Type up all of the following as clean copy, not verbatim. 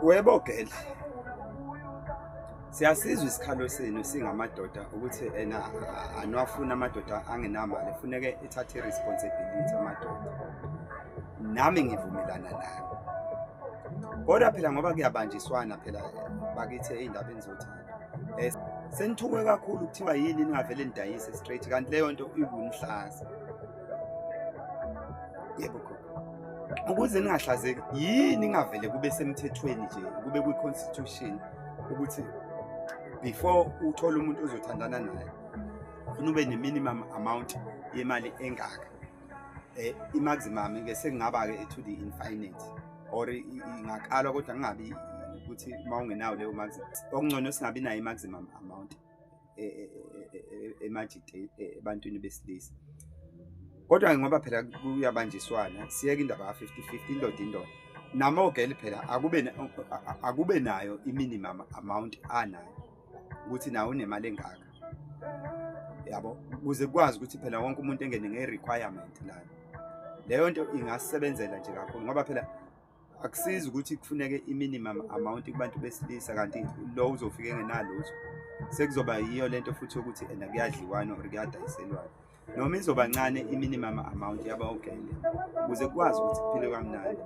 Webo girl, siyasizwa isikhalo senu singamadoda ukuthi ena aniwafuni amadoda angenamali, funeke ethathe i-responsibility amadoda. Nami ngivumelana nani, kodwa phela ngoba kuyabanjiswana phela bakithi ey'ndabeni zothando, senithukwe kakhulu kuthiwa yini ningavele nidayise straight, kanti leyo nto iwunihlaza. Yebo gogo, ukuze ningahlazeki yini ingavele kube semthethweni nje, kube kwi-constitution ukuthi before uthole umuntu ozothandana naye ufuna ube ne-minimum amount yemali engaka, i-maximum ke sekungaba-ke to the infinite or ingakalwa, kodwa kungabi ukuthi uma ungenayo leyo maximum. Okungcono singabi nayo i-maximum amount emajite ebantwini besilisa, kodwa ngoba phela kuyabanjiswana, siyeke indaba ka-50-50, indoda indoda. Nami o-girl phela akube nayo i-minimum amount anayo ukuthi nawe unemali engaka, yabo, ukuze kukwazi ukuthi phela wonke umuntu engene nge-requirement lana. Leyo nto ingasebenzela nje kakhulu, ngoba phela akusizi ukuthi kufuneke i-minimum amount kubantu besilisa kanti lo uzofika engenalutho. Sekuzoba yiyo lento futhi yokuthi ena kuyadliwana or kuyadayiselwana. Noma izoba ncane i-minimum amount yaba-o-girl, ukuze kukwazi ukuthi kuphile kamnandi.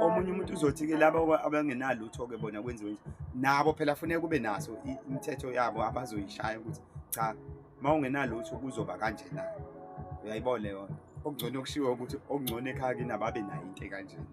Omunye umuntu uzothi-ke laba abangenalutho-ke bona kwenziwe nje, nabo phela funeka kube naso imithetho yabo abazoyishaya ukuthi cha, uma ungenalutho kuzoba kanjena. Uyayibona leyo nto? Okungcono kushiwo ukuthi okungcono ekhaya kini ababe nayo into ekanjena.